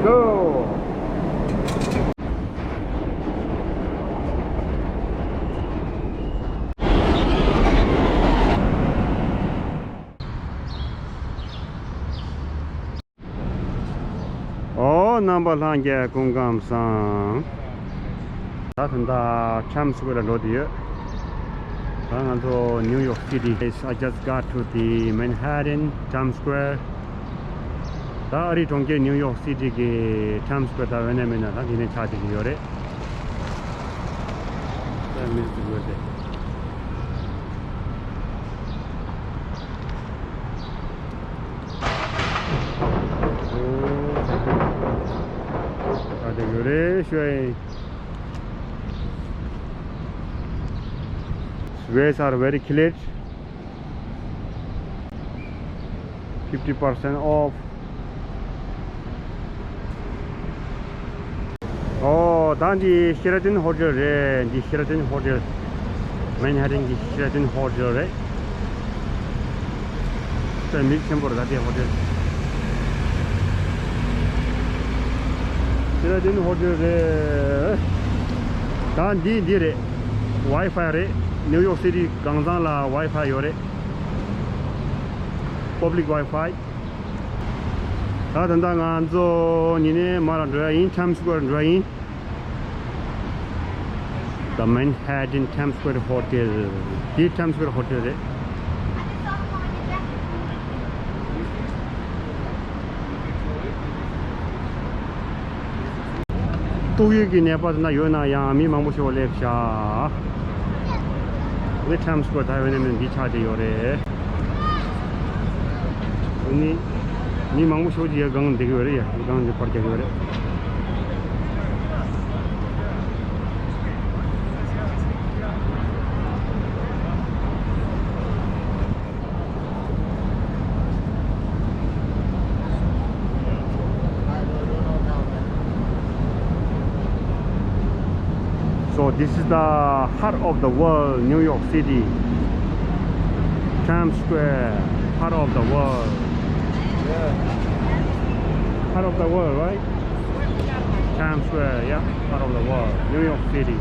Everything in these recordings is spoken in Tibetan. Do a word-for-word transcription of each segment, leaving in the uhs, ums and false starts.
Go! ཨོ། རྣམ་པ་ལྷན་རྒྱས་སྐུ་ཁམས་བཟང་། ད་ད་ལྟ་Times Square ལ་འགྲོ་བསྡད་ཡོད། ད་ང་ཚོ་New York City. I just got to the Manhattan Times Square. ད་ཨ་རིའི་གྲོང་ཁྱེར་ནིའུ་ཡོག་སི་ཊི་གི་Times Square ད་འོ་ན་མིན་ན་ད་འདི་ནས་ཆགས་བསྡད་ཀྱི་ཡོད་རེད། ད་མི་ཟིག་ཡོད་རེད། ཨོ། ད་དེ་ཡོད་རེད་ཤོད། Ways are very clear. Fifty percent off. ཨོ། ད་འདི་Sheraton Hotel རེད། འདི་Sheraton Hotel. Manhattan གི་Sheraton Hotel རེད། ད་མི་ཆེན་པོ་རེད་ད་དེ་ཧོ་ཊེལ། Sheraton Hotel རེད། ད་འདི་འདི་རེད། Wi-Fi རེད། ནིའུ་ཡོག་སི་ཊི་གང་ཚང་ལ་Wi-Fi ཡོད་རེད། Public Wi-Fi. ད་ད་ལྟ་ང་ཚོ་ཉི་མ་མར་འགྲོ་ཡ་ཡིན། Times Square འགྲོ་ཡ་ཡིན། The Manhattan Times Square Hotel. འདི་Times Square Hotel རེད། ཏོག་དབྱིབས་ཀྱི་ནད་པ་དེ་འདྲ་ཡོད་ན་ཡང་མི་མང་པོ་ཞིག་སླེབས་ཤག་འདི་Times Square ད་ཡོད་ན་མི་འདི་ཆགས་བསྡད་ཡོད་རེད། འདི་ནི་མི་མང་པོ་ཞིག་ཡ་སྒང་བསྡད་ཀྱི་ཡོད་རེད། ཡ་སྒང་འདི་པར་རྒྱག་གི་ཡོད་རེད། So this is the heart of the world, New York City. Times Square, heart of the world. Yeah. Heart of the world, right? Times Square, yeah, heart of the world, New York City.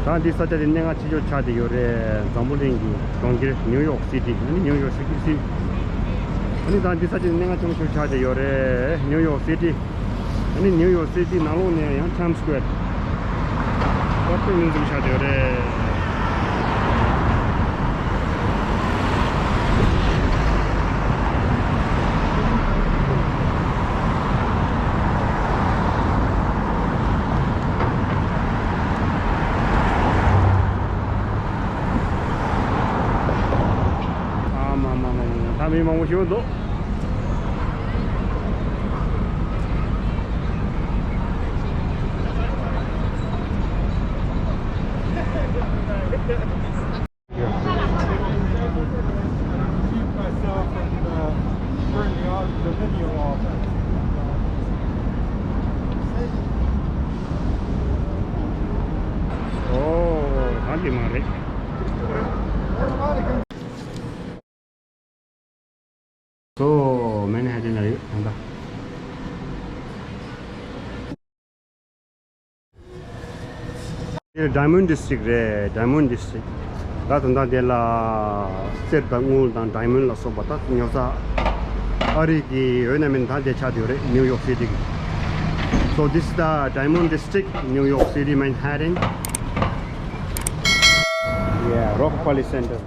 ད་འདི་ས་ཆ་འདི་གནད་འགག་ཆེ་ཤོས་ཆགས་བསྡད་ཡོད་རེད། འཛམ་བུ་གླིང་གི་གྲོང་ཁྱེར་ནིའུ་ཡོག་སི་ཊི། ཨ་ནི་ནིའུ་ཡོག་སི་ཊི། ཨ་ནི་ད་འདི་ས་ཆ་འདི་གནད་འགག་ཆེན་པོ་ཞིག་ཆགས་བསྡད་ཡོད་རེད། ནིའུ་ཡོག་སི་ཊི། ཨ་ནི་ནིའུ་ཡོག་སི་ཊི་ནང་ལོགས་ནས་ཡང་Times Square ཧོ་ཊེལ་མིང་འཛུགས་ཆགས་བསྡད་ཡོད་རེད། ཨ་མ་མ་མ་མ་མ། ད་མི་མང་པོ་ཞིག་འདུག Keep myself and, uh, turn the au- the video off. ཨོ། ད་འདི་མ་རེད། So Manhattan ལ་ཡོད་ད་ལྟ། འདི་Diamond District རེད། Diamond District. ད་ད་ལྟ་འདི་ལ་གསེར་དང་དངུལ་དང་Diamond ལ་སོགས་པ་ད་ཉོ་ས། ཨ་རི་གི་འོ་ན་མིན་ད་འདི་ཆགས་བསྡད་ཡོད་རེད། New York City གི། So this is the Diamond District, New York City, Manhattan. Yeah, Rockefeller Center.